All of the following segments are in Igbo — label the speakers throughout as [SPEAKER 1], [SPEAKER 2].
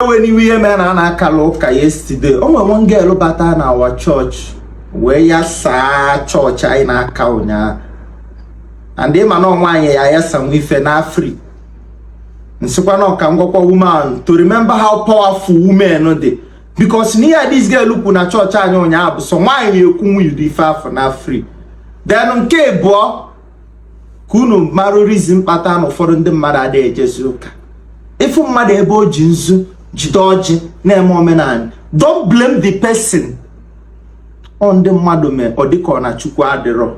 [SPEAKER 1] Enwe ihe mere na a na-akala ụka yesterday, o nwere one girl bata na our church wee ya saa chọọchị anyị na-aka ụnyaahụ, and ịma na nwaanyị ya ya sanwe ife na free. Nsịkwa na ọka ngwakwa woman to remember how powerful women dị, because n'ihe this girl kwu na chọọchị anyị ụnyaahụ bụ sọ nwaanyị ekwu nwuyido ife afọ na free. Then nke abụọ, ka unu marụ reason kpata na ụfọdụ ndị mmadụ adịghị ejezi ụka. Ịfụ mmadụ ebe o ji nzu jide ọjị na-eme omenala, don't blame the person. Ọ ndị mmadụ mee ọ dịka ọ na Chukwu adịrọ.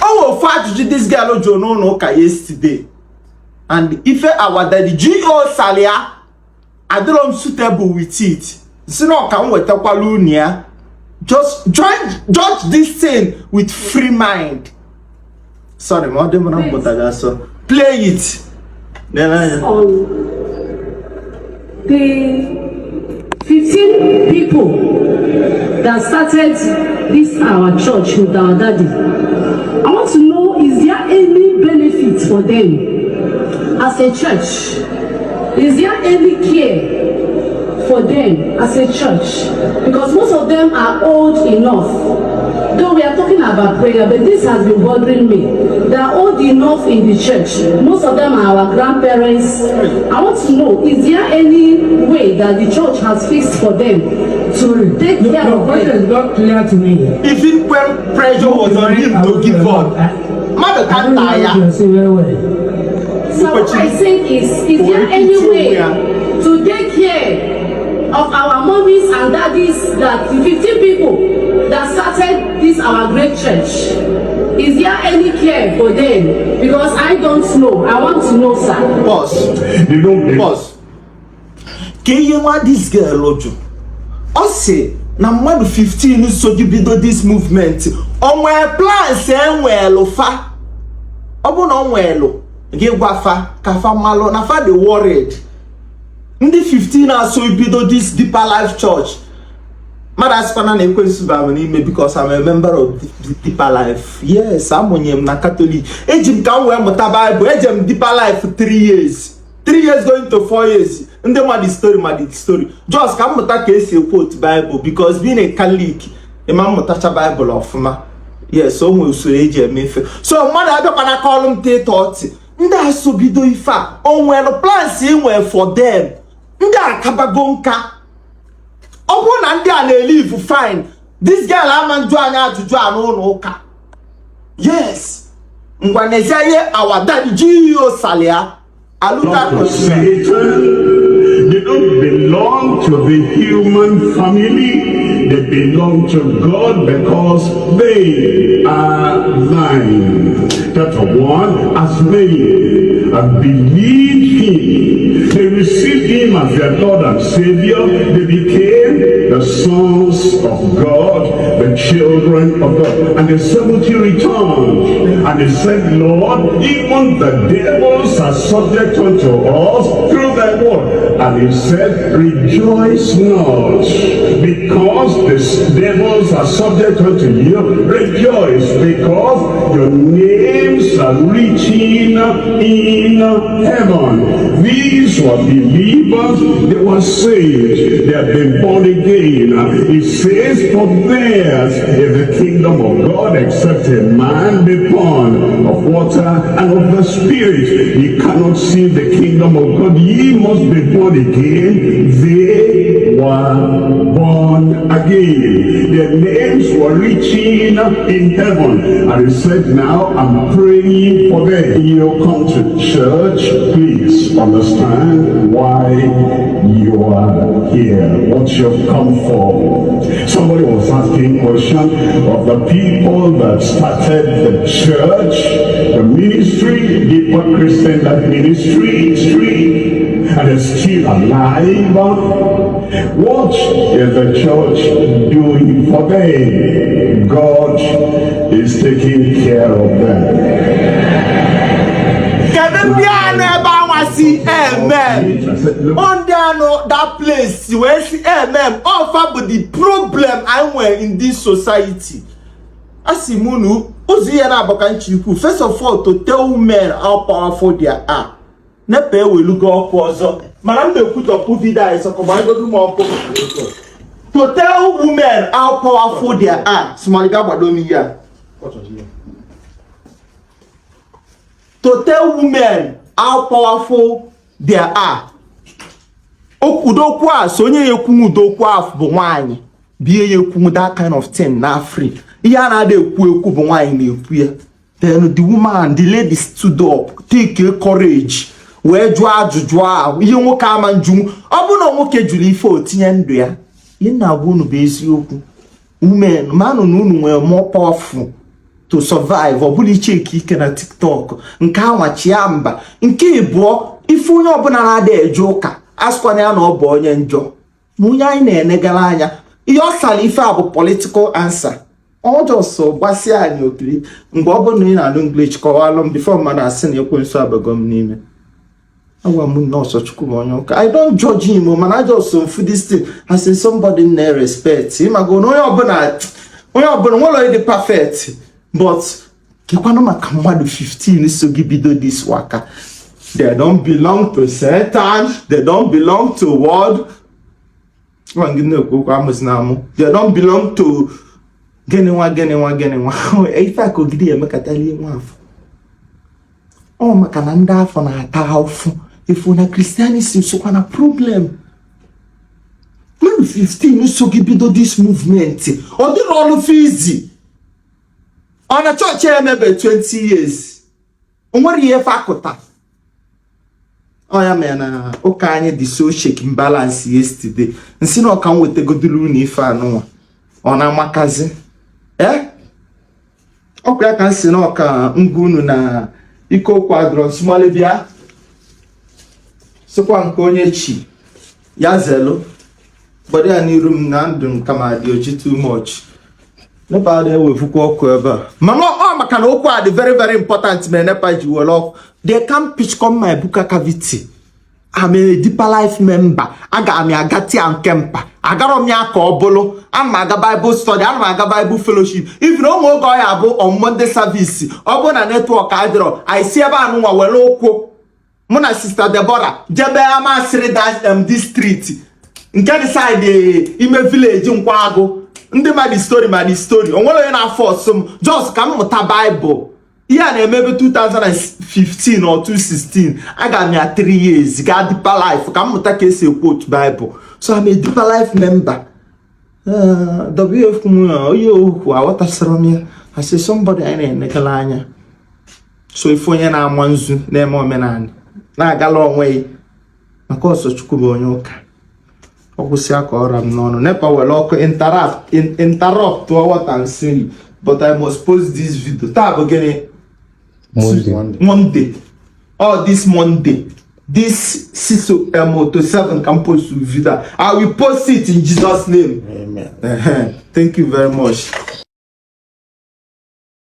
[SPEAKER 1] O nwere ofu ajụjụ this girl jụrụ n'ụlọ ụka yesterday, and ife our daddy G.O. salia adịrọ m suitable with it, si na ọka m wetakwala unu ya. Just join, judge this thing with free mind. Sorry, ma ọ dị m na mmụta ga asọ. Play it. Lele anya.
[SPEAKER 2] On the 15 people that started this our church with our daddy. I want to know, is there any benefit for them as a church? Is there any care for them as a church? Because most of them are old enough. Though we are talking about prayer, but this has been bothering me. They are old enough in the church. Most of them are our grandparents. I want to know, is there any way that the church has fixed for them to take
[SPEAKER 3] Your
[SPEAKER 2] care
[SPEAKER 3] your
[SPEAKER 2] of
[SPEAKER 3] question
[SPEAKER 2] them?
[SPEAKER 3] is not clear to me.
[SPEAKER 1] Even when pressure was on him to give up, mmadụ ka
[SPEAKER 3] I don't
[SPEAKER 1] nta
[SPEAKER 3] know
[SPEAKER 1] ya.
[SPEAKER 3] what you're saying very well.
[SPEAKER 2] So what I think is there any way to take care of our mummies and daddies, that the 15 people that started this our great church? Is there any care for them? Because I don't know. I want to know, sir.
[SPEAKER 1] Pause.
[SPEAKER 4] They don't
[SPEAKER 1] Pause. Ka ihe nwa this girl jụ, ọ sị na mmadụ 15 so gị bido this movement, o nwee plans enweelu fa? Ọ bụ na o nweelu, gị gwa fa ka fa malụ na fa dị worried. Ndị 15 aso bido this Deeper Life Church, mmadụ asịkwana na ekwensu bara m n'ime, because I'm a member of Deeper Life. Yes, amụnye m na Catholic, eji m ka m wee mụta Bible. Eje m Deeper Life 3 years, 3 years going to 4 years. Ndị ma the story ma the story. Just ka m mụta ka esi ekwu otu Bible, because being a Catholic, ịma mmụtacha Bible ọfụma. Yes, o nwere usoro eji eme ife. So mmadụ abịakwana kọlụ m tịtọ ọtị. Ndị a so bido ife a, o nwere plans ị nwere for them? Ndị a akabago nka. Ọ bụrụ na ndị a na-elive fine, this girl ama njụ anyị ajụjụ a n'ụlọ ụka. Yes, ngwa, n'ezie ihe our daddy G.O. salia aluta.
[SPEAKER 4] To Satan. They don't belong to the human family. They belong to God because they are thine. Chapter 1, as many have believed him, they received him as their Lord and Savior. They became the sons of God, the children of God. And the 70 returned and they said, "Lord, even the devils are subject unto us through thy word." And he said, "Rejoice not because the devils are subject unto you. Rejoice because your names are written in heaven." These were believers, they were saved, they have been born again. It says, "For theirs is the kingdom of God. Except a man be born of water and of the Spirit, he cannot see the kingdom of God. Ye must be born again." They were born again. Their names were written in heaven. And he said, "Now I'm praying for them." You come to church, please understand why you are here, what you've come for. Somebody was asking question of the people that started the church, the ministry, Deeper Christian Life Ministry, and is still alive. What is the church doing for them? God is taking care of them.
[SPEAKER 1] Kedu ndị a nọ ebe anwa si amen? Ọ ndị anọ that place wee si amen. Ọfa bụ the problem anyị nwere in this society. A sị m unu ụzọ ihe na-abụ ka nchi ikwu. First of all, to tell men how powerful they are. NEPA ewelugo ọkụ ọzọ. Mana m na-ekwutọpụ video a, ịsọkọgbagodu m ọkụ to tell women how powerful they are. Small bịa gbado m ihe a. To tell women how powerful they are. Ụdị okwu a, so onye ya ekwunwu ụdị okwu a bụ nwaanyị bụ ihe ya ekwunwu that kind of thing na free. Ihe a na-ada ekwu ekwu bụ nwaanyị na-ekwu ya. Then the woman, the lady stood up, take a courage wee jụọ ajụjụ ahụ, ihe nwoke ama njụ. Ọ bụrụ na nwoke jụrụ ife, o tinye ndụ ya. Ihe na-agwa unu bụ eziokwu. Women, manụ na unu nwere more powerful to survive. Ọ bụla icheke ike na TikTok nke anwachia mba nke ịbụọ. Ife onye ọbụla na-ada eje ụka, asịkwana ya na ọ bụ onye njọ na onye anyị na-enegara anya. Ihe ọ sara ife a bụ political answer. Ọ just gbasịa anyị okiri. Mgbe ọ bụrụ na ị na-anụ English, kọwalụ m before mmadụ asị na ekwensu abago m n'ime. Agwa m nọọsụ Chukwu bụ onye ụka, I don't judge him, mana I just feel this thing as in somebody na respect. Ịmago na onye ọbụla nwere onye dị perfect, but kekwanụ maka mmadụ 15 so gị bido this waka. They don't belong to Satan, they don't belong to world. Nwa gị na-ekwu okwu amụzi na amụ. They don't belong to gịnị nwa, gịnị nwa, gịnị nwa. Ife a ka ogidi emekatala nwa afọ ọ maka na ndị afọ na-ata ahụfụ ifu na Christianity sokwa na problem. Mmadụ 15 so gị bido this movement, ọ dịrị ọlụ fizi. Ọ na chọọchị emebe 20 years, o nwere ihe fakụta. Ọ ya mere na ụka anyị dị so shake balance. Yesterday, nsị na ọka m wetagodulu unu ife anụnwa, ọ na-amakazi. Ee, ọkwa ya ka m si na ọka ngwa unu na ike okwu adọrọ nsụmali bịa sịkwa nke onye chi ya zelu gbado ya n'iru m na ndụ m kama dị oji too much. NEPA na-ewefukwa ọkụ ebe a, mana ọ maka na okwu a dị very very important mere NEPA ji were ọkụ. They can pitch come my buccal cavity. I'm a Deeper Life member. Aga m aga tia nke mpa, agarọ m ya ka ọ bụrụ ana m aga Bible study, ana m aga Bible fellowship. Even ụmụ oge ọ ya bụ on Monday service, ọ bụrụ na network adịrọ, anyị si ebe anụnwa were ụkwụ, mụ na Sister Deborah, jebe amasịrị district nke dị side ime village Nkwagụ. Ndị ma the story, ma the story. O nwere onye na-afọ ọsọ m, just ka m mụta Bible. Ihe a na-emebe 2015 or 2016. Aga m ya 3 years gaa Deeper Life ka m mụta ka esi ekwu otu Bible. So I'm a Deeper Life member. WF m onye okwu aghọtasịrị m ya asị somebody anyị na-enegala anya. So ife onye na-ama nzu na-eme omenala na-agala onwe ya maka ọsọ Chukwu bụ onye ụka, ọ kwụsịa ka ọra m n'ọnụ. NEPA were ọkụ interrupt what I'm saying, but I must post this video. Taa bụ gịnị?
[SPEAKER 5] Monday.
[SPEAKER 1] Monday. Oh, this Monday, this 6 to 7 ka m post video. I will post it in Jesus' name.
[SPEAKER 4] Amen.
[SPEAKER 1] Thank you very much.